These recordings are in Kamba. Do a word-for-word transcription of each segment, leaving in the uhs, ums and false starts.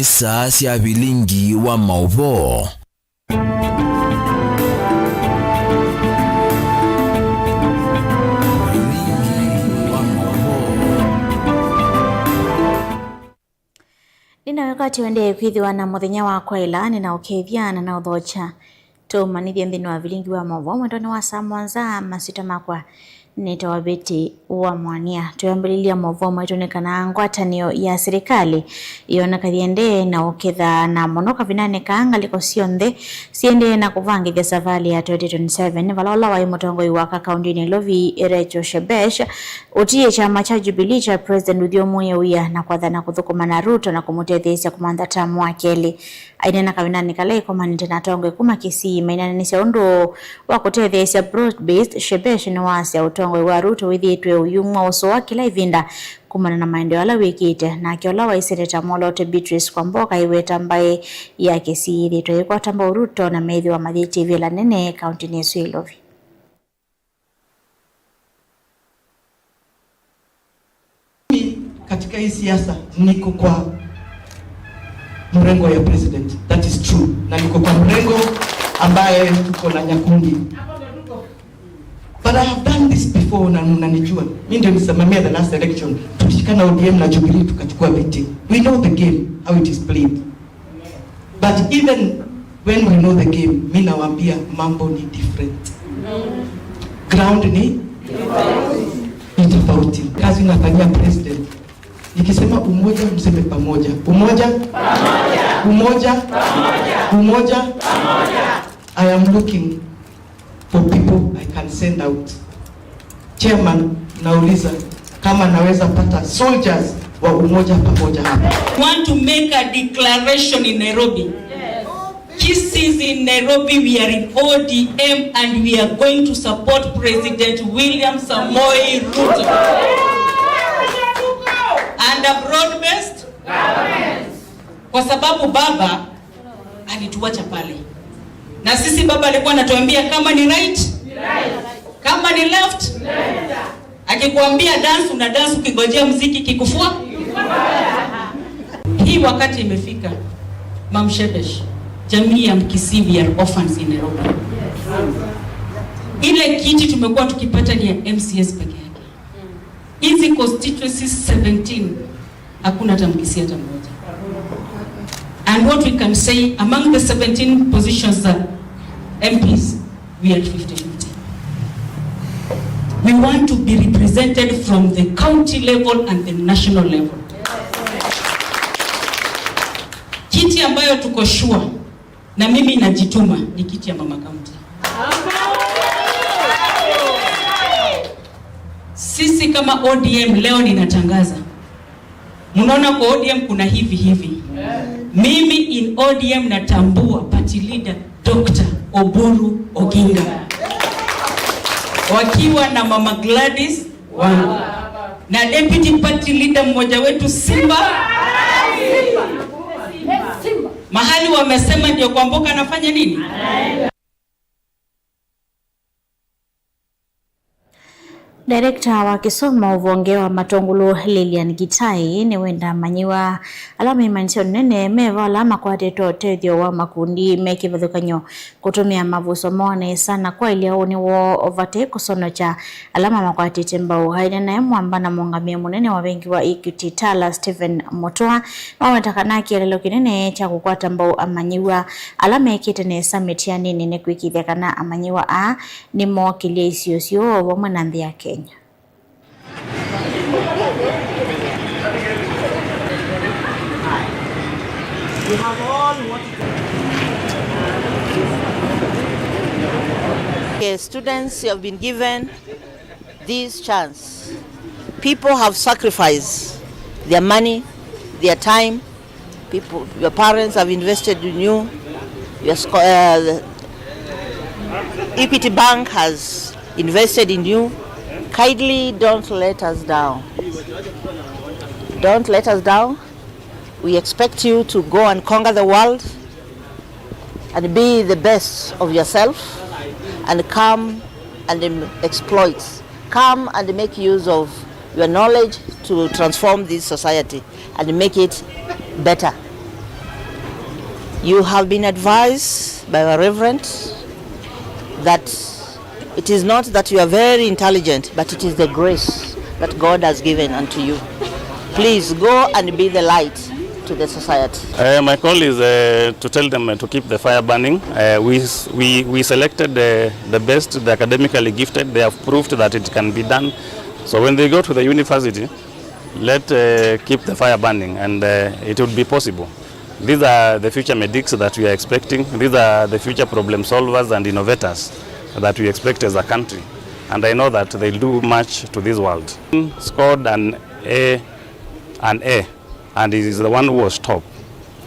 Saa sya vilingi wa maũvoo. Nĩnawĩkwatya ũendee kwĩthĩwa na mũthenya wa kwaĩla, nĩnaũkethya na naũthokya. Tũũmanyĩthye nthĩnĩ wa vilingi wa maũvoo mwendonĩ wa saa mũonza. Masyĩtwa makwa nĩtawa Betty wa Mwania. Twĩambĩlĩlya maũvoo maitũ nĩ kana ngwatanĩo ya silikalĩ ĩonekethya ĩendee na ũketha, na mũno kavindanĩ kaa ngalĩko syonthe siendee na kũvangĩthya savalĩ ya twenty twenty-seven, vala ũla waĩ mũtongoi wa aka kaũntĩ Nairobi, Rachel Shebesh, ũtiĩe kyama kya Jubilee kya President ũthyũmũĩe wĩa na kwathana kũthũkũma na Ruto na kũmũtetheesya kũmantha tamu wa kelĩ. Aineena kavindanĩ kala ĩkomanĩte na atongoi kuma Kisii, maineenanĩsya ũndũ wa kũtetheesya broad-based. Shebesh nĩwasya ũtongoi wa Ruto wĩthĩĩtwe ũyumw'a ũsũa kĩla ĩvinda kumana na maendeeo ala wĩkĩte. Nake ũla waĩ seneta mwoloote Beatrice Kwamboka aiweta mbaĩ ya Kisii yĩthĩĩtwe yĩkwata mbau Ruto na meĩthĩwa mayĩtĩe ĩvĩla nene kaũntĩnĩ ĩsu ya Nairobi. Mimi katika hii siasa niko kwa mrengo ya president, that is true, na niko kwa mrengo ambaye tuko na Nyakundi. But I have done this before na mnanijua. Mimi ndio nisimamia the last election. Tulishikana O D M na Jubilee tukachukua viti. We know the game, how it is played. But even when we know the game, mi nawaambia mambo ni different. Ground ni ni tofauti. Kazi nafanyia president. Nikisema umoja, mseme pamoja. Umoja. Umoja. Umoja. I am looking for people I can send out. Chairman, nauliza kama naweza pata soldiers wa umoja pamoja hapa. Want to make a declaration in Nairobi. Kisii is in Nairobi, we are in O D M and we are going to support President William Samoei Ruto. And a broad-based government. Kwa sababu baba alituacha pale. Na sisi baba alikuwa anatuambia kama ni right, kama ni left. Akikuambia dance, una dance ukingojea mziki kikufua. Hii wakati imefika, Mam Shebesh, jamii ya Mkisii, we are orphans in Nairobi. Ile kiti tumekuwa tukipata ni ya M C As peke yake. Hizi constituencies seventeen, hakuna hata Mkisii hata mmoja. And what we can say, among the seventeen positions za M Ps, we are fifty fifty. We want to be represented from the county level and the national level. Kiti ambayo tuko sure na mimi najituma ni kiti ya mama county. Sisi kama O D M leo ninatangaza. Mnaona kwa O D M kuna hivi hivi. Mimi in O D M natambua party leader Doctor Oburu Oginga. Wakiwa na mama Gladys wangu. Na deputy party leader mmoja wetu Simba. Mahali wamesema ndio Kwamboka anafanya nini? Director wa kĩsomo ũvonge wa Matũngũlũ, Lilian Gitai, nĩwenda amanyĩw'a ala me ĩmanyĩsyo nene me vo ala makwatĩte ũtethyo wa makundi me kĩvathũkany'o kũtũmĩa mavũso moo nesa na kwaĩlya ũnĩ woo vate kũsonokya ala mamakwatĩte mbau. Aineena e mwamba na mũũngamĩi mũnene wa vengi wa Equity Tala, Stephen Mutua, nĩwaweta kana kĩeleelo kĩnene kya kũkwata mbau amanyĩw'a ala mekĩte nesa mĩtianĩnĩ nĩ kwĩkĩĩthya kana amanyĩw'a aa nĩmookĩlya isio syoo vamwe na nthĩ ya Kenya. Okay, students, you have been given this chance. People have sacrificed their money, their time. People, your parents have invested in you. Your scho- uh, Equity Bank has invested in you. Kindly don't let us down. Don't let us down. We expect you to go and conquer the world and be the best of yourself and come and, um, exploit. Come and make use of your knowledge to transform this society and make it better. You have been advised by our Reverend that it is not that you are very intelligent, but it is the grace that God has given unto you. Please go and be the light to the society. Uh, my call is, uh, to tell them, uh, to keep the fire burning. Uh, we, s- we, we selected, uh, the best, the academically gifted. They have proved that it can be done. So when they go to the university, let, uh, keep the fire burning, and, uh, it would be possible. These are the future medics that we are expecting. These are the future problem solvers and innovators that we expect as a country. And I know that they'll do much to this world. Scored an A, an A, and he is the one who was top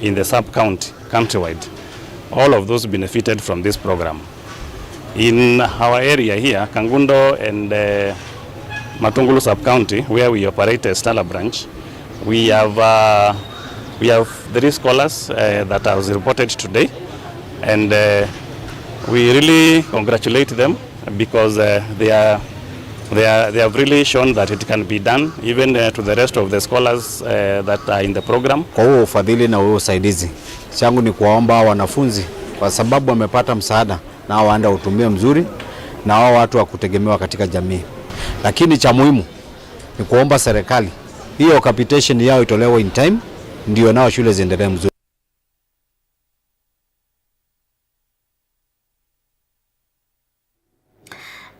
in the sub-county, countrywide. All of those benefited from this program. In our area here, Kangundo and, uh, Matungulu sub-county, where we operate as Tala branch, we have, uh, we have three scholars, uh, that has reported today, and, uh, we really congratulate them because, uh, they are, they are, they have really shown that it can be done, even, uh, to the rest of the scholars, uh, that are in the program. Kwa huo ufadhili na huo usaidizi, changu ni kuwaomba hawa wanafunzi, kwa sababu wamepata msaada, na waende utumie mzuri, na wao watu wa kutegemewa katika jamii. Lakini cha muhimu ni kuomba serikali hiyo capitation yao itolewe in time, ndio nao shule ziendelee mzuri.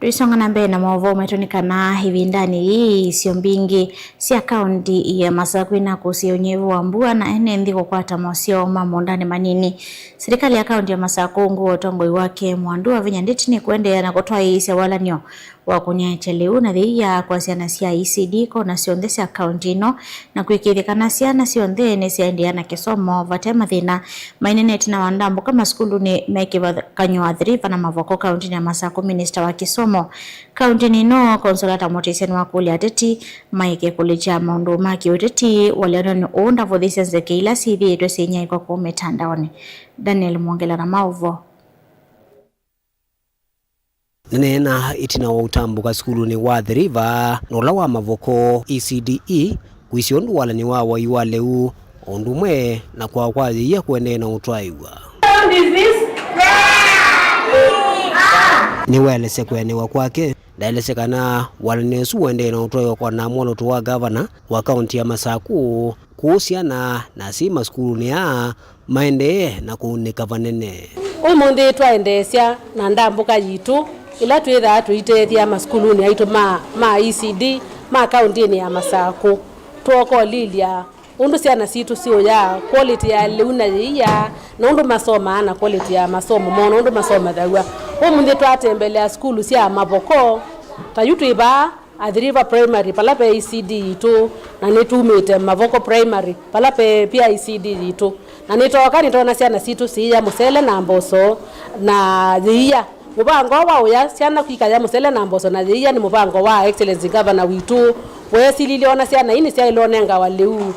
Tũisonga na mbee na maũvoo maitũ nĩ kana ĩvindanĩ yĩĩ, isio mbingĩ sya kaũnti ya Masakũ inakũsĩe ũnyivu wa mbua na ene nthĩ kũkwata masyao ma mũũndanĩ manini. Silikalĩ ya kaũnti ya Masakũ, ungu wa ũtongoi wake Mwandu wa Vinya Ndeti, nĩkũendeea na kũtwaĩĩsya walany'o wa kũnyaĩĩkya lĩu na yĩia kwa syana sya E C D kona syonthe sya kaũnti ĩno, na kwĩkĩĩthya kana syana syonthe nĩsyaendeea na kĩsomo vate mathĩna. Maineenete na wandambũka masukulunĩ me kĩvathũkany'o Athi River na Mavoko kaũntinĩ ya Masakũ, minista wa kĩsomo kaũntinĩ ĩno, Consolata Mũtĩsya, nĩwakũlya ateti maĩke kũlikya maũndũ ma kĩũteti walyanonĩ ũũ ndavũthĩsya nzeke ila syĩthĩĩtwe syĩnyaĩĩkwa kũu mĩtandaonĩ. Daniel Mwongela na maũvoo. Nĩneena ĩtina wa ũtambũka sukulunĩ wa Athi River na ũla wa Mavoko E C D E, kwĩsĩ ũndũ walany'o wa wai wa lĩu, o ũndũ ũmwe na kwaa kwa yĩia kũendeea na ũtwaĩw'a. Nĩwaelesya kwĩanĩwa kwake, ndaelesya kana walany'o ũsu ũendee na ũtwaĩwa kwa na mwolooto wa ngavana wa kaũnti ya Masakũ kũũ syana na asyai masukulunĩ aa maendee na kũunĩka vanene. Ũmũnthĩ twaendeesya na ndambũka yitũ ĩla twĩthaa tũitethya masukulunĩ aitũ ma, ma E C D ma kaũntinĩ ya Masakũ. Twooka ũlilya ũndũ syana sitũ siũyaa, quality ya lĩu na yĩia, na ũndũ masomaa na quality ya masomo moo, na ũndũ masomethaw'a. Ũmũnthĩ twatembelea sukulu sya Mavoko, ta yu twĩ vaa, Athi River Primary, vala ve E C D yitũ, na nĩtumĩte Mavoko Primary, vala ve pia E C D yitũ. Na nĩtooka nĩtwona syana sitũ siia mũsele na mboso na yĩia. Mũvango wa ũya syana kwikaya mũsele na mboso na yĩia nĩ mũvango wa Excellency Governor witũ. Weesililye ona syana ii nĩsyaĩlwe ũnengawa lĩu.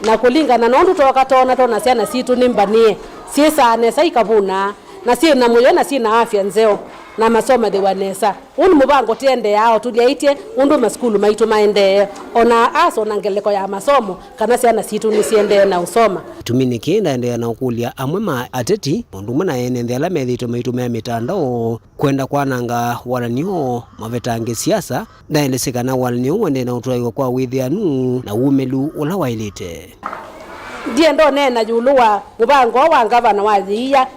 Na kũlingana na ũndũ twooka twona, twona syana sitũ nĩ mbanĩe, syĩsaa nesa, ikavũna, na syĩ na mũyo, na syĩ na afya nzeo, na masomethĩwa nesa. Ũũ nĩ mũvango tũendeaa o tũlyaĩtye ũndũ masukulu maitũ maendee, o na asa o na ngeleko ya masomo, kana syana sitũ nĩsiendee na ũsoma. Kĩtumi nĩkĩ ndaendeea na ũkũlya amwe ma ateti, o ũndũ ũmwe na ene nthĩ ala methĩĩtwe maitũmĩa mĩtandao kwenda kwananga walany'o mavetange siasa, ndaelesye kana walany'o ũũ ũendee na ũtwaĩwa kwa wĩthĩanu na wumĩlu ũla waĩlĩte. Ndienda ũneena ĩũlũ wa mũvango wa ngavana wa yĩia.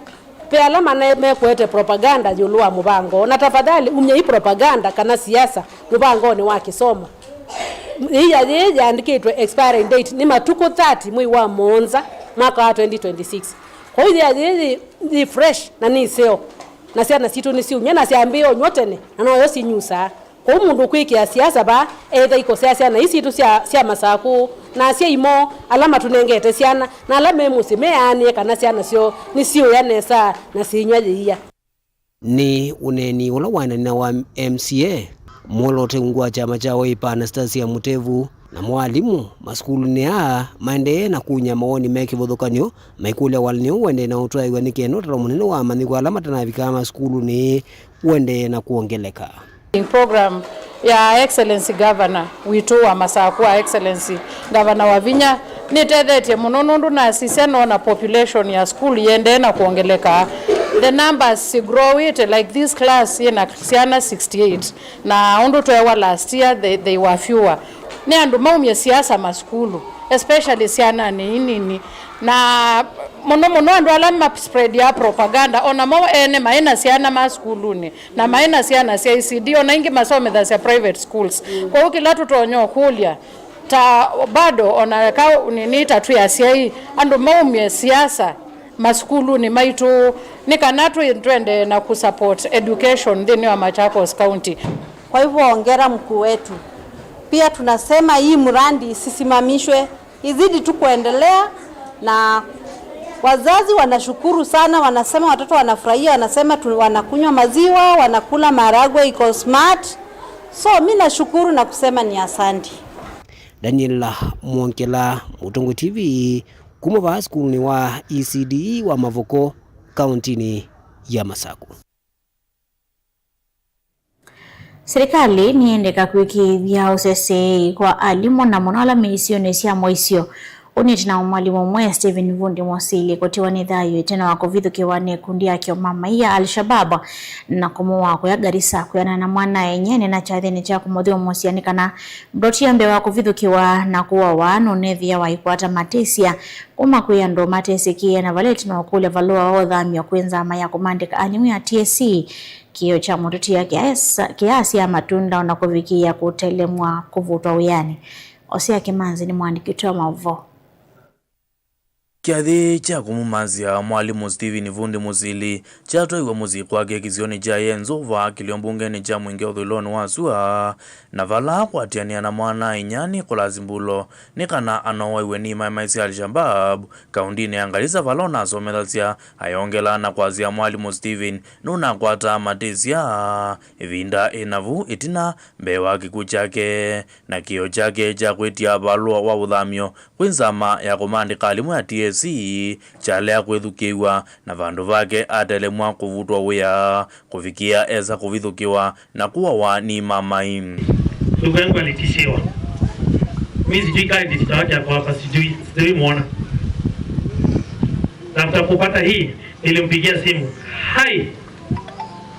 Ve ala mane-, mekwete propaganda ĩũlũ wa mũvango, na tafadhali umyai propaganda kana siasa mũvangonĩ wa kĩsomo. Yĩia yĩĩ yĩandĩkĩtwe expiring date nĩ matukũ thirty mwei wa mũonza mwaka wa twenty twenty-six. Kwoou yĩia yĩĩ yĩ, yĩ fresh na nĩ ĩseo, na syana sitũ nĩsiumya na syambĩĩa ũnyw'a tene, na noyo sinyusaa. Kwoou mũndũ ũkwĩkĩa siasa vaa, ethĩa ikosea syana ii sitũ sya, sya Masakũ, na asyai moo, ala matũnengete syana, na ala me mũsyĩ meanĩe kana syana syoo nĩsiũya nesa na syĩnyw'a yĩia. Nĩ ũneeni ũla waendana na wa M C A, mwoloote ungu wa kyama kya Wiper Anastasia Mutevu, namo alimũ masukulunĩ aa maendee na kunya mawoni me kĩvathũkany'o, maikũlya walany'o ũendee na ũtwaĩwa nĩ kenda ũtalo mũnene wa amanyĩw'a ala matanavika masukulunĩ ũendee na kwongeleka. Program ya Excellency Governor witũ wa Masakũ, wa Excellency Governor Wavinya, Nĩtethetye mũno nũndũ nasisya noona population ya school yĩendee na kwongeleka. The numbers is growing, like this class yĩna syana sixty-eight, na ũndũ tweewa last year they, they were fewer. Nĩ andũ maumye siasa masukulu, especially syananĩ ii nini, na mũno mũno andũ ala ma spread ya propaganda, o namo ene maĩ na syana ma sukulunĩ na maĩ na syana sya E C D, ona ingĩ masomethasya private schools. Kwoou kĩla tũtonya ũkũlya, ta bado ona ka nini ta twĩ asyai, andũ maumye siasa masukulunĩ maitũ, nĩ kana twĩ twende na ku support education nthĩnĩ wa Machakos County. Kwa hivyo, hongera mkuu wetu. Pia tunasema hii mradi isisimamishwe, izidi tu kuendelea, na wazazi wanashukuru sana, wanasema, watoto wanafurahia, wanasema tu, wanakunywa maziwa, wanakula maharagwe iko smart. So, mi nashukuru na kusema ni asante. Daniel Mwongela, Mũtongoi T V, kuma vaa sukulunĩ wa E C D wa Mavoko, kauntinĩ ya Masaku. Silikalĩ nĩyendeka kwĩkĩĩthya ũseseei kwa alimũ na mũno ala me isionĩ sya mũisyo. Ũũ nĩ ĩtina wa mwalimũ ũmwe, Stephen Vundi Mũsili, kũtiwa nĩ thayũ ĩtina wa kũvithũkĩwa nĩ ĩkundi ya kĩũmamai ya Al-Shabab na kũmũaa kũya Garissa kwĩanana na mwana-a-inyia na kyathĩnĩ kya kũmũthyũmũsya nĩ kana ndoti ya mbee wa kũvithũkĩwa na kũawa nũnethĩa waikwata matĩsya kuma kwĩ andũ matesĩkĩe na vala ĩtina wa kũlya valũa wa ũthamyo kwĩ nzama ya kũmandĩka alimũ ya T S C. Kĩĩo kya mũtũtia kĩaasya matunda ona kũvikĩĩa kũtelemwa kũvutwa wĩanĩ. Osea Kĩmanzi nĩ mũandĩki witũ wa maũvoo. Kyathĩ kya kũmũmanyĩsya mwalimũ Stephen Vundi Mũsili kyatwaiwe mũsyĩ kwake kĩsionĩ kya Yenzova, kĩlio mbungenĩ kya Mwingi ũthũĩlonĩ wa sua, na vala kwatianĩa na mwana-a-inyia Nicholas Mbulo nĩ kana anoowaiwe nĩ imamai sya Al-Shabab kauntinĩ ya Garissa vala ũnasomethasya. Ayongela na kwasya mwalimũ Stephen nũnakwataa matĩsya ĩvinda ĩnavu ĩtina mbee wa kĩkw'ũ kyake, na kĩĩo kyake kya kwĩtya valũa wa ũthamyo kwĩ nzama ya kũmandĩka alimũ ya T S C kyalea kwĩthukĩĩw'a, na vandũ vake atelemwa kũvutwa wĩa kũvikĩa esa kũvithũkĩwa na kũawa nĩ imamai. Ndugu yangu alitishiwa. Mimi sijui kama nilitawake ako hapa, sijui, sijui muona. Na after kupata hii, nilimpigia simu. Hai!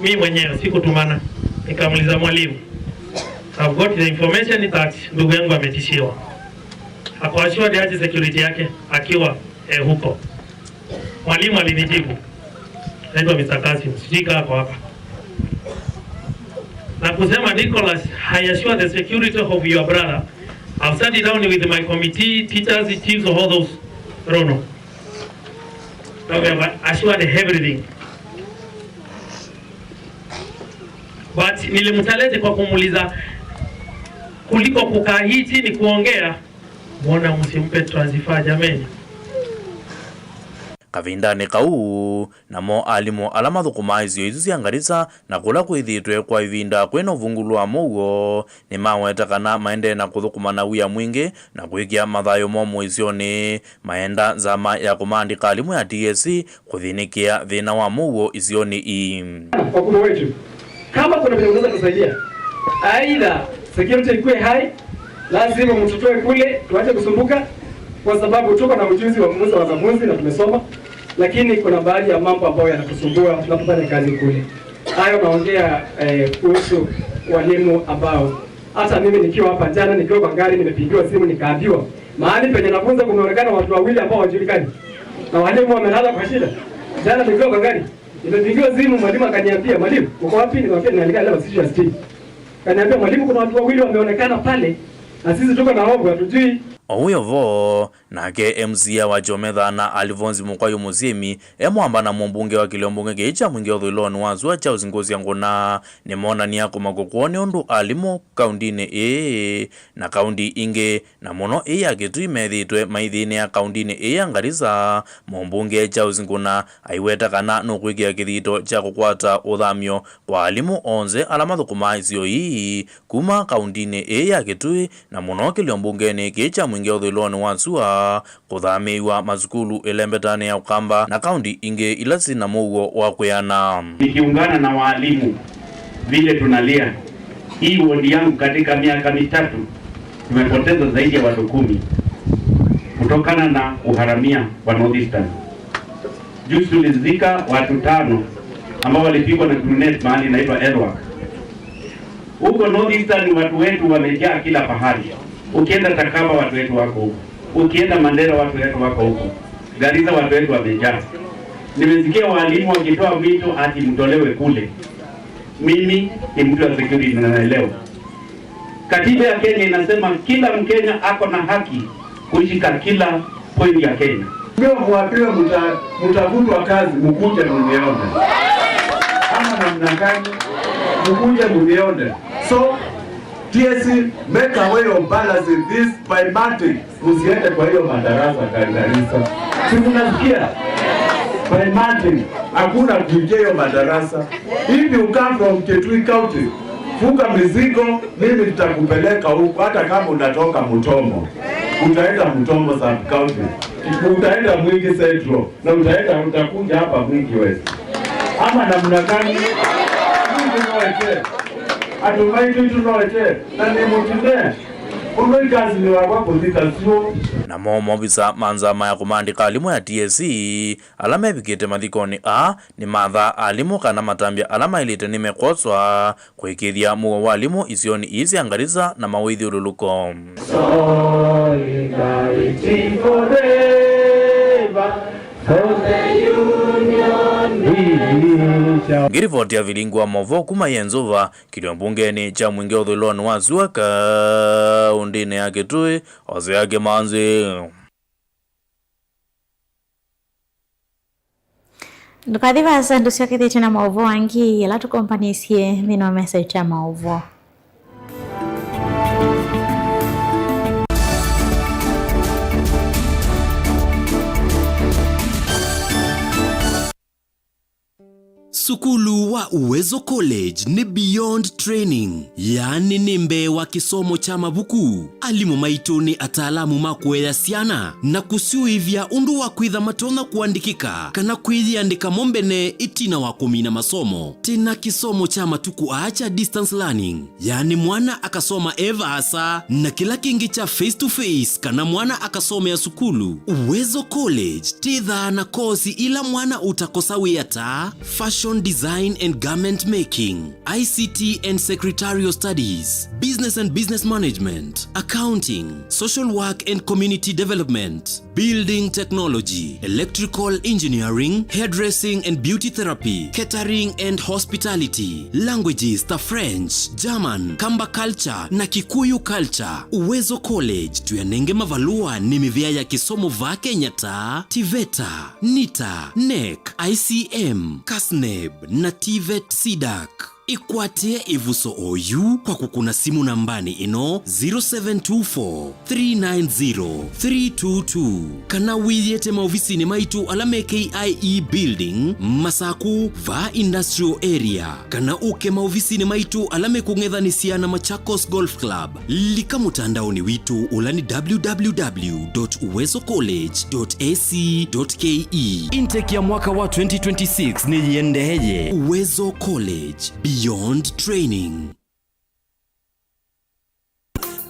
Mimi mwenyewe sikutumana. Nikamuuliza mwalimu. I've got the information that ndugu yangu ametishiwa. Ako assured aje security yake akiwa eh, huko. Mwalimu alinijibu, naitwa Mister Kasim, sijui kaa ako hapa, na kusema, "Nicholas, I assure the security of your brother. I've sat down with my committee, teachers, chiefs, all those. Rono. Now we have assured everything." But nilimchallenge kwa kumuuliza, kuliko kukaa hii chini kuongea, mbona msimpe transfer jameni? Kavindanĩ kau, namo alimũ ala mathũkũmaa isio isu sya Garissa na kũla kwĩthĩĩtwe kwa ĩvinda kwĩ na ũvungũlu wa mũuo, nĩmaweta kana maendee na kũthũkũma na wia mwingĩ na kwĩkĩa mathayũ moo mũisyonĩ, maenda nzama ya kũmaandĩka alimũ ya T S C kũthĩnĩkĩa thĩna wa mũuo isionĩ ii. Wakubwa wetu, kama kuna vile unaweza kusaidia, aidha security ikuwe high, lazima mtutoe kule, tuache kusumbuka, kwa sababu tuko na ujuzi wa kufunza wanafunzi na tumesoma, lakini kuna baadhi ya mambo ambayo yanatusumbua tunapofanya kazi kule. Hayo naongea, eh, kuhusu walimu ambao hata mimi nikiwa hapa jana, nikiwa kwa gari, nimepigiwa simu nikaambiwa, "Mahali penye nafunza kumeonekana watu wawili ambao hawajulikani. Na walimu wamelala kwa shida." Jana nikiwa kwa gari, nimepigiwa simu, mwalimu akaniambia, "Mwalimu, uko wapi?" Nikamwambia, "Ninaandika leo sijui ya sitini." Akaniambia, "Mwalimu, kuna watu wawili wameonekana pale, na sisi tuko na hofu, hatujui." O wĩ o vo, nake M C A wa Kyometha na Alphonse Mũkwayũ Mũsyĩmi e mwamba na mũmbunge wa kĩlio mbunge kĩĩ kya Mwingĩ ũthũĩlonĩ wa sua Charles Ngũsya Ngũna nĩmonanie kũmakwa kwoo nĩ ũndũ alimũ kauntinĩ ĩĩ na kaunti ingĩ, na mũno ĩĩ ya Kitui, methĩĩtwe maithĩnĩa kauntinĩ ĩĩ ya Garissa. Mũmbunge Charles Ngũna aiweta kana nũkwĩkĩa kĩthito kya kũkwata ũthamyo kwa alimũ onthe ala mathũkũmaa isio ii kuma kauntinĩ ĩĩ ya Kitui, na mũno kĩlio mbungenĩ kĩĩ kya Mwingĩ ũthũĩlonĩ wa sua, kũthamĩĩw'a masukulu ĩlembetanĩ ya Ũkamba na kaunti ingĩ ila syĩ na mũuo wa kwĩana. Nikiungana na walimu vile tunalia, hii wodi yangu katika miaka mitatu tumepoteza zaidi ya watu kumi. kutokana na uharamia wa North Eastern. Juzi tulizika watu tano ambao walipigwa na grenade mahali inaitwa Elwak. Huko North Eastern watu wetu wamejaa kila pahali. Ukienda Takaba watu wetu wako huko. Ukienda Mandera watu wetu wako huko. Garissa watu wetu wamejaa. Nimesikia walimu wakitoa mwito ati mtolewe kule. Mimi ni mtu wa security na naelewa. Katiba ya Kenya inasema kila Mkenya ako na haki kuishi katika kila point ya Kenya. Ndio mwambiwe mta-, mtafutwa kazi, mkuje munione. Ama namna gani? Mkuje munione. So, T S C, make a way of balancing this by Monday. Msiende kwa hiyo madarasa Garissa. Si mnasikia? By Monday, hakuna kuingia hiyo madarasa. If you come from Kitui County, funga mizigo, mimi nitakupeleka huko, hata kama unatoka Mutomo. Utaenda Mutomo sub county. Utaenda Mwingi Central, na utaenda, utakuja hapa Mwingi West. Ama namna gani? Mwingi West. Andũ maitũ itunoete, na nĩ mũtune. Ũndũ ikasi nĩ wakwa kũthika syũ. Namo movisa ma nzama ya kũmaandĩka alimũ ya T S C ala mevikĩte mathikonĩ aa nĩmathaa alimũ kana matambya ala maĩlĩte nĩmekwoswa kũĩkĩĩthya mũuo wa alimũ isionĩ ii sya Garissa na mawĩthyũlũlũko. Solidarity forever for the union is. Ngiripoti ya vilingi wa maũvoo kuma Yenzova, kĩlio mbungenĩ kya Mwingi ũthũĩlonĩ wa sua kaũndĩnĩ ya Kitui, Hosea Kimanzi. Ndũkathi vaasa, ndũsyokethĩtye na maũvoo angĩ ala tũkombanĩsye nthĩnĩ wa mesa itũ ya maũvoo. Sukulu wa Uwezo College nĩ beyond training, yaani nĩ mbee wa kĩsomo kya mavuku. Alimũ maitũ nĩ ataalamu ma kũea syana na kũsyũĩvya ũndũ wa kwĩtha matonya kũandĩkĩka kana kwĩyĩandĩka mo mbene ĩtina wa kũmina masomo. Twĩ na kĩsomo kya matukũ aa kya distance learning, yaani mwana akasoma e vaasa, na kĩla kĩngĩ kya face to face, kana mwana akasomea sukulu. Uwezo College twĩthaa na kosi ila mwana ũtakosa wĩa ta fashion design and garment making, I C T and secretarial studies, business and business management, accounting, social work and community development, building technology, electrical engineering, hairdressing and beauty therapy, catering and hospitality, languages ta French, German, Kamba culture na Kikuyu culture. Uwezo College tũyanenge mavalũa nĩ mĩvĩa ya kĩsomo vaa Kenya ta TVETA, NITA, NEC, I C M, KASNEB na TVET CDAC. Ĩkwatĩe ĩvuso oyu kwa kũkũna simũ nambanĩ ĩno, zero seven two four, three nine zero, three two two, kana wĩyĩte maovisinĩ maitũ ala me K I E Building, Masaku, vaa Industrial Area, kana ũke maovisinĩ maitũ ala me kũng'ethanĩsya na Machakos Golf Club. Lika mũtandaonĩ witũ ũla nĩ w w w dot uwezo college dot a c dot k e. Intake ya mwaka wa twenty twenty-six nĩyĩendeeye. Uwezo College, beyond training.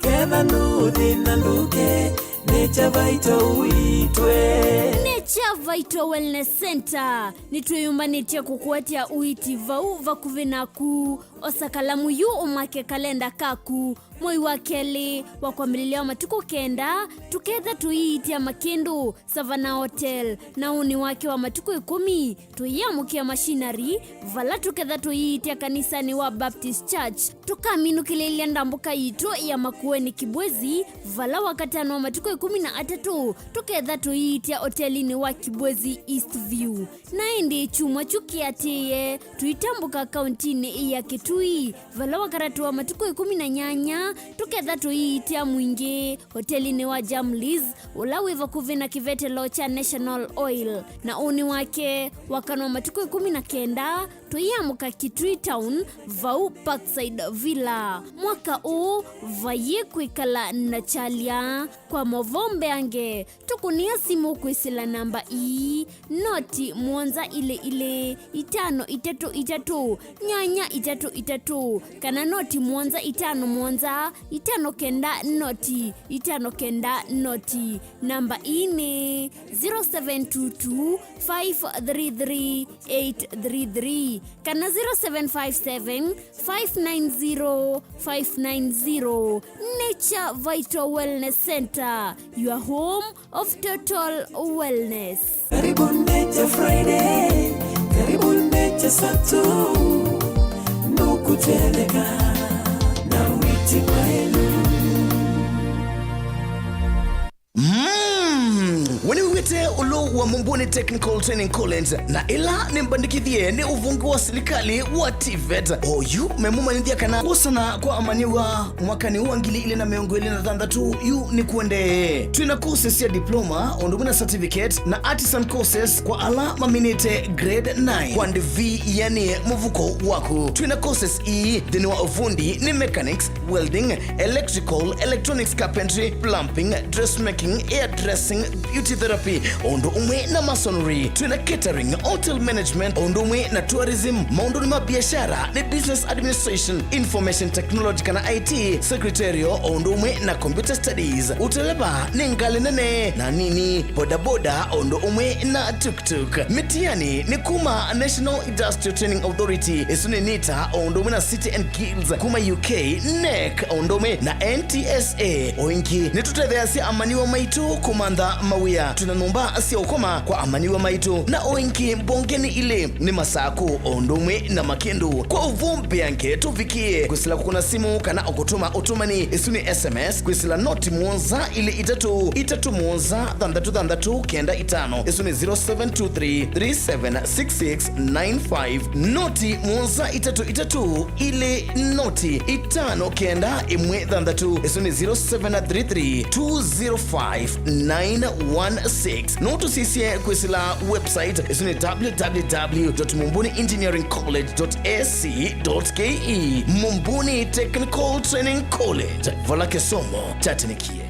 Ketha ndũthĩna ndũke, Nature Vital ũitwe. Nature Vital Wellness Center nĩtwĩyũmbanĩtye kũkũatya ũiiti vau vakuvĩ naku. Osa kalamu yu ũmake kalenda kaku. Mwei wa kelĩ wa kwambĩlĩlya wa matukũ kenda, tũketha tũiitya Makĩndũ Savannah Hotel, na ũnĩ wake wa matukũ ĩkũmi, tũyĩamũkĩa Machinery, vala tũketha tũiitya kanisanĩ wa Baptist Church. Tũkaminũkĩlĩĩlya ndambũka yitũ ya Makueni Kibwezi, vala Wakatano wa matukũ ĩkũmi na atatũ, tũketha tũiitya otelinĩ wa Kibwezi East View. Na ĩndĩ kyumwa kyu kĩatĩĩe, tũitambũka kauntinĩ ya Kitui, vala Wakatatũ wa matukũ ĩkũmi na nyanya, tũketha tũiitya Mwingi, otelinĩ wa Jamlis, ũla wĩ vakuvĩ na kĩvetelo kya National Oil. Na ũnĩ wake, Wakana wa matukũ ĩkũmi na kenda, Tũyĩamũka Kitui Town, vau Parkside Villa. Mwaka ũũ, vayĩ kwĩkala na kyalya. Kwa movoo mbeange, tũkũnĩa simũ kwĩsĩla namba ii, noti mũonza ilĩ ilĩ, itano itatũ itatũ, nyanya itatũ itatũ, kana noti mũonza itano mũonza, itano kenda noti, itano kenda noti. Namba ii nĩ zero seven two two, five three three, eight three three, kana zero seven five seven, five nine zero, five nine zero. Nature Vital Wellness Center, your home of total wellness. Karibu Nature Friday, karibu Nature Saturday, nukutendeka na witi mwenu. Mm. We nĩwĩw'ĩte ũlũ wa Mumbuni Technical Training College, na ĩla nĩmbandĩkĩthye nĩ ũvonge wa silikalĩ wa TVET. Oyu memũmanyĩthya kana kwosana kwa amanyĩw'a mwakanĩ wa ngili ilĩ na mĩongo ĩlĩ na thanthatũ yu nĩkũendee. Twĩna courses sya diploma, ũndũ ũmwe na certificate, na artisan courses kwa ala maminĩte grade nine. Kwa ndivi, yani mũvuko waku. Twĩna courses ii nthĩnĩ wa ũvundi nĩ mechanics, welding, electrical, electronics, carpentry, plumbing, dressmaking, hairdressing, beauty therapy, o ũndũ ũmwe na masonry. Twĩna catering, hotel management, o ũndũ ũmwe na tourism. Maũndũnĩ ma biashara nĩ business administration, information technology kana I T, secretarial, o ũndũ ũmwe na computer studies. Ũteleva nĩ ngalĩ nene na nini, bodaboda, o ũndũ ũmwe na tuk-tuk. Mĩtiani nĩ kuma National Industrial Training Authority, ĩsu nĩ NITA, o ũndũ ũmwe na City and Guilds, kuma U K, NEC, o ũndũ ũmwe na N T S A. O ĩngĩ, nĩtũtetheeasya amanyĩw'a maitũ kũmantha mawĩa. Twĩna nyũmba sya ũkoma kwa amanyĩw'a maitũ, na o ĩngĩ, mbonge nĩ ilĩ, nĩ Masakũ, o ũndũ ũmwe na Makĩndũ. Kwa ũvoo mbeange, tũvikĩe kwĩsĩla kũkũna simũ kana o kũtũma ũtũmani, ĩsu nĩ S M S, kwĩsĩla noti mũonza ilĩ itatũ itatũ mũonza thanthatũ thanthatũ kenda itano. Ĩsu nĩ zero seven two three three seven six six nine five. Noti mũonza itatũ itatũ ilĩ noti itano kenda ĩmwe thanthatũ. Ĩsu nĩ zero seven three three two zero five nine one six. No tũsisye kwĩsĩla website, ĩsu nĩ w w w dot mumbuni engineering college dot a c dot k e. Mumbuni Technical Training College, vala kĩsomo kyatĩnĩkie.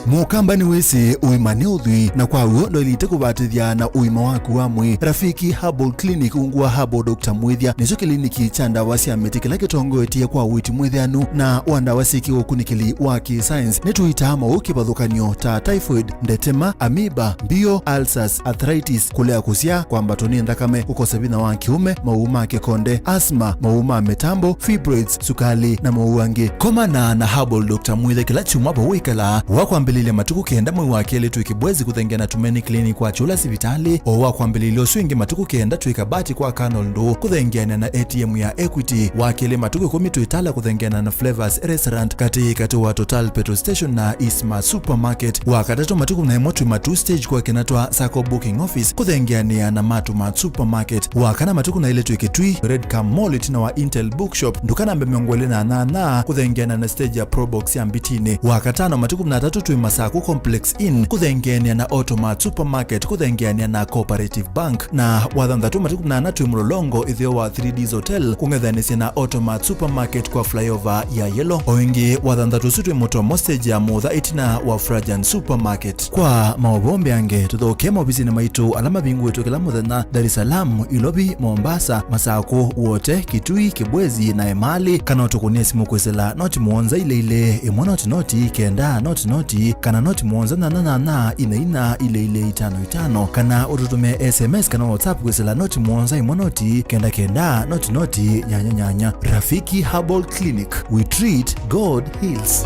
Mũkamba nĩwĩsĩ ũima nĩ ũthwii, na kwa w'o ndwaĩlĩte kũvatĩthya na ũima waku wa mwĩĩ. Rafiki Herbal Clinic ungu wa Herbal Doctor Mwĩthya nĩkyo kĩliniki kya ndawa sya mĩtĩ kĩla kĩtongoetye kwa ũiiti mwĩthĩanu na wa ndawa syĩ kĩũkunĩkĩli wa kĩ-science. Nĩtũitaa maũũ kĩvathũkany'o ta typhoid, ndetema, amoeba, mbio, ulcers, arthritis, kũlea kũsyaa, kwambatwa nĩ nthakame, kũkosa vinya wa kĩũme, maũũ ma kĩkonde, asthma, maũũ ma mĩtambo, fibroids, sukalĩ, na maũũ angĩ. Komana na Herbal Doctor Mwĩthya kĩla kyumwa vau wĩkalaa. Wa kwambĩlĩlya matukũ kenda mwei wa kelĩ twĩ Kibwezi kũthengeana na Tumaini Clinic wa Kyũla sivitalĩ. O wa kwambĩlĩlya ũsu ĩngĩ matukũ kenda twĩ Kabati kwa Colonel Ndũũ kũthengeana na A T M ya Equity. Wa kelĩ matukũ ĩkũmi twĩ Tala kũthengeana na Flavors Restaurant katĩ katĩ wa Total Petrol Station na Eastmart Supermarket. Wa katatũ matukũ na ĩmwe twĩ Matuu Stage kwa Kinatwa Sacco Booking Office kũthengeanĩa na Matumart Supermarket. Wa kana matukũ na ĩlĩ twĩ Kitui, Red Cam Mall ĩtina wa Intel Bookshop, nduka namba mĩongo ĩlĩ na nyanya kũthengeana na stage ya Probox ya Mbitinĩ. Wa katano matukũ na atatũ twĩ Masaku Complex Inn kũthengeanĩa na Automart Supermarket kũthengeanĩa na Cooperative Bank. Na wa thanthatũ matukũ na ana twĩ Mlolongo ĩtheo wa three Ds Hotel kũng'ethanĩsya na Automart Supermarket kwa flyover ya Yellow. O ĩngĩ, wa thanthatũ ũsu twĩ Mũtomo stage ya Mũtha ĩtina wa Frajan Supermarket. Kwa maũvoo mbeange, tũthokee maovisinĩ maitũ ala mavingũĩtwe kĩla mũthenya, Dar es Salaam, Ilovi, Mombasa, Masakũ, Wote, Kitui, Kibwezi, na Emali, kana ũtũkũnĩe simũ kwĩsĩla noti mũonza ilĩ ilĩ, ĩmwe noti noti, kenda noti noti, kana noti mũonza nyanya nyanya, ina ina, ilĩ ilĩ, itano itano, kana ũtũtũmĩe S M S kana WhatsApp kwĩsĩla noti mũonza ĩmwe noti, kenda kenda, noti noti, nyanya nyanya. Rafiki Herbal Clinic, we treat, God heals.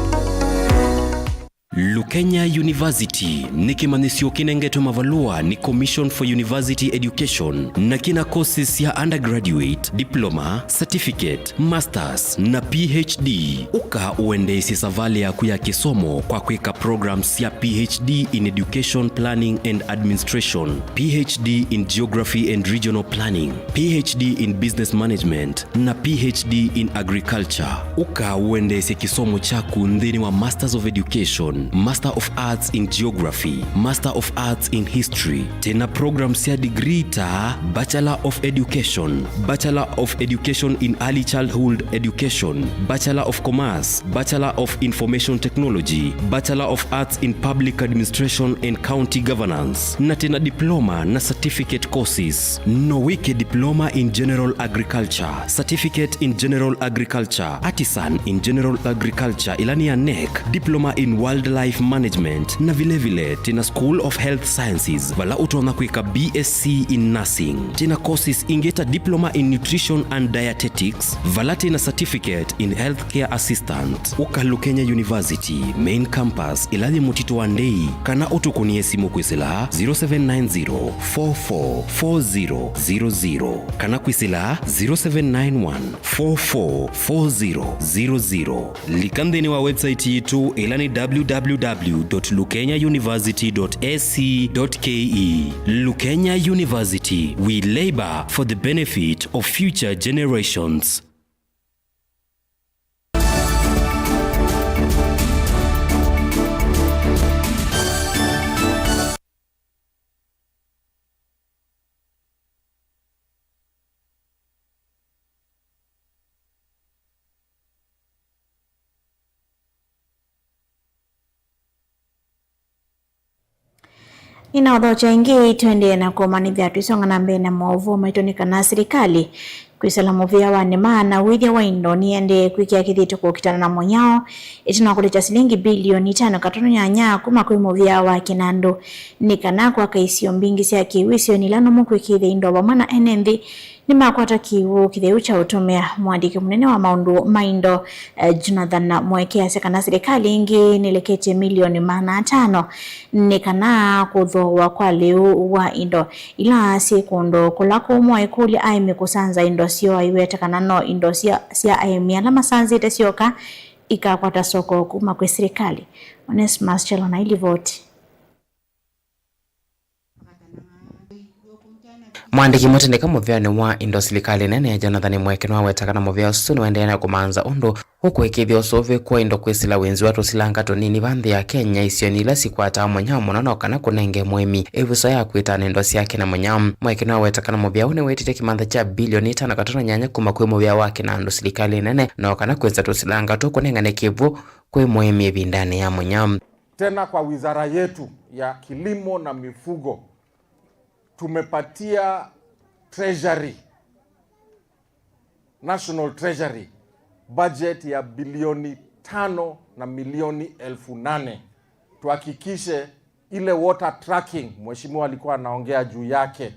Lukenya University nĩ kĩmanyĩsyo kĩnengetwe mavalũa nĩ Commission for University Education na kĩna courses sya undergraduate, diploma, certificate, masters, na P H D. Ũka ũendeesye savalĩ yaku ya kĩsomo kwa kwĩka programs sya P H D in Education Planning and Administration, P H D in Geography and Regional Planning, P H D in Business Management, na P H D in Agriculture. Ũka ũendeesye kĩsomo kyaku nthĩnĩ wa Masters of Education Master of Arts in Geography, Master of Arts in History. Twĩ na program sya degree ta Bachelor of Education, Bachelor of Education in Early Childhood Education, Bachelor of Commerce, Bachelor of Information Technology, Bachelor of Arts in Public Administration and County Governance, na twĩ na diploma na certificate courses. No wĩke diploma in general agriculture, certificate in general agriculture, artisan in general agriculture, ĩla nĩ ya NEC, diploma in wildlife management, na vile vile twĩ na School of Health Sciences, vala ũtonya kwĩka B S C in nursing. Twĩ na courses ingĩ ta diploma in nutrition and dietetics, vala twĩ na certificate in healthcare assistant. Ũka Lukenya University, main campus, ĩla yĩ Mũtitũ wa Ndei, kana ũtũkũnĩe simũ kwĩsĩla zero seven nine zero, four four four zero zero zero, kana kwĩsĩla zero seven nine one, four four four zero zero zero. Lika nthĩnĩ wa website yitũ, ĩla nĩ W W W dot lukenya university dot A C dot K E. Lukenya University, we labor for the benefit of future generations. Nĩnaũthokya ĩngĩ, tũendee na kũmanyĩthya twĩsonga na mbee na maũvoo maitũ, nĩ kana silikalĩ kwĩsĩla mũvĩa wa nĩma na ũĩthya wa indo nĩyendee kwĩkĩa kĩthito kũkitana na mũnyao, ĩtina wa kũlĩkya silingi bilioni itano katono nyanya kuma kwĩ mũvĩa wa kĩnandũ, nĩ kana kwaka isio mbingĩ sya kĩw'ũ isionĩ ila nũmũ kwĩkĩĩthya indo vamwe na ene nthĩ nĩmakwata kĩw'ũ kĩtheu kya ũtũmĩa. Mũandĩki mũnene wa maũndũ ma indo, eh, Jonathan Mweke asya kana silikalĩ ĩngĩ nĩleketye milioni maana atano nĩ kana kũthooa kwa lĩu wa indo ila syĩ kũndũ kũla kũmũ, aikũlya aĩmi kũsanza indo syoo, aiweta kana no indo sya, sya aĩmi ala masanzĩte syoka ikakwata soko kuma kwĩ silikalĩ. Onesmus Chelo na ilivoti. Mũandĩki mũtindĩka mũveanĩ wa indo silikalĩ nene, Jonathan Mweke, nĩwaweta kana mũvea ũsu nĩũendee na kũmanza ũndũ ũkũĩkĩĩthya ũsũvĩku wa indo kwĩsĩla wĩnzi wa tũsilanga tũnini va nthĩ ya Kenya isionĩ ila sikwataa mũnyao mũno, no kana kũnenge mũĩmi ĩvuso ya kwĩtana indo syake na mũnyao. Mweke nĩwaweta kana mũvea ũũ nĩwĩtĩte kĩmantha kya bilioni itano katono nyanya kuma kwĩ mũvea wa kĩnandũ silikalĩ nene, no kana kwĩnza tũsilanga tũkũnengane kĩw'ũ kwĩ mũĩmi ĩvindanĩ ya mũnyao. Tena kwa wizara yetu ya kilimo na mifugo, tumepatia treasury, National Treasury, budget ya bilioni tano na milioni elfu nane. Tuhakikishe ile water tracking Mheshimiwa alikuwa anaongea juu yake,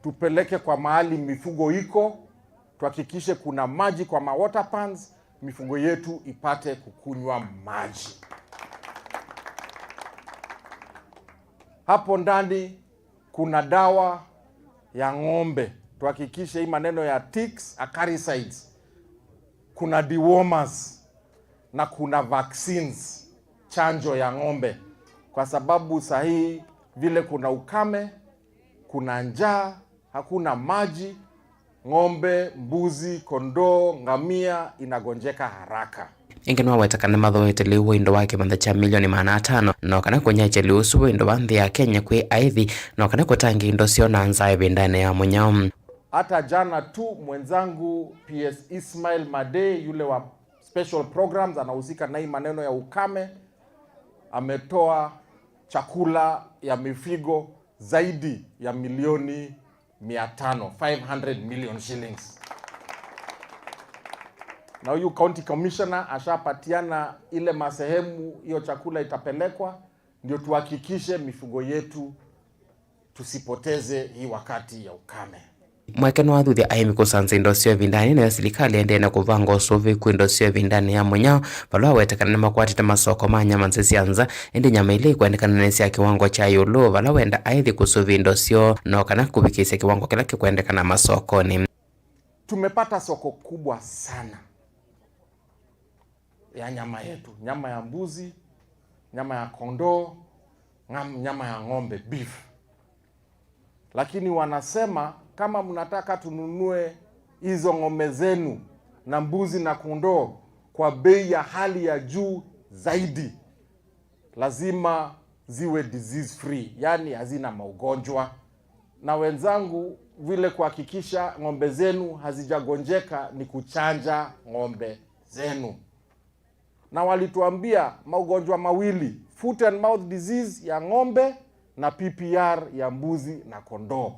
tupeleke kwa mahali mifugo iko, tuhakikishe kuna maji kwa ma water pans, mifugo yetu ipate kukunywa maji. Hapo ndani kuna dawa ya ng'ombe, tuhakikishe hii maneno ya ticks, acaricides, kuna dewormers na kuna vaccines, chanjo ya ng'ombe, kwa sababu saa hii vile kuna ukame, kuna njaa, hakuna maji, ng'ombe, mbuzi, kondoo, ngamia inagonjeka haraka. Ĩngĩ nĩwaweta kana nĩmathooete lĩu wa indo wa kĩmantha kya milioni maana atano, no kana kũnyaĩĩkya lĩu ũsu wa indo wa nthĩ ya Kenya kwĩ aĩthi, no kana kũtangĩĩa indo syoo na nzaa ĩvindanĩ ya mũnyao. Hata jana tu mwenzangu P S Ismail Made, yule wa special programs anahusika na hii maneno ya ukame, ametoa chakula ya mifugo zaidi ya milioni mia tano, five hundred million shillings. Na huyu county commissioner ashapatiana ile masehemu hiyo chakula itapelekwa, ndio tuhakikishe mifugo yetu tusipoteze hii wakati ya ukame. Mweke nĩwathuthya aĩmi kũsanza indo syoo ĩvindanĩ, nayo silikalĩ ĩendee na kũvanga ũsũvĩku indo syoo ĩvindanĩ ya mũnyao, vala waweta kana nĩmakwatĩte masoko ma nyama nzĩ sya nza, ĩndĩ nyama ila ikwendekana nĩ sya kĩwango kya ĩũlũ, vala wenda aĩthi kũsũvĩa indo syoo, no kana kũvikĩĩsya kĩwango kĩla kĩkwendekana masokonĩ. Tumepata soko kubwa sana ya nyama yetu, nyama ya mbuzi, nyama ya kondoo, ngam-, nyama ya ng'ombe, beef. Lakini wanasema kama mnataka tununue hizo ng'ombe zenu na mbuzi na kondoo kwa bei ya hali ya juu zaidi, lazima ziwe disease free, yani hazina maugonjwa. Na wenzangu, vile kuhakikisha ng'ombe zenu hazijagonjeka ni kuchanja ng'ombe zenu. Na walituambia maugonjwa mawili, foot and mouth disease ya ng'ombe na P P R ya mbuzi na kondoo.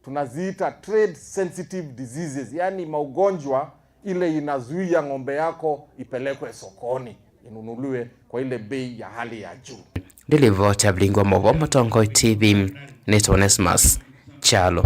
Tunaziita trade sensitive diseases, yani maugonjwa ile inazuia ng'ombe yako ipelekwe sokoni, inunuliwe kwa ile bei ya hali ya juu. Nĩ livoti ya Vilingi wa Mauvoo Mũtongoi T V, nĩtwa Onesmus Kyalo.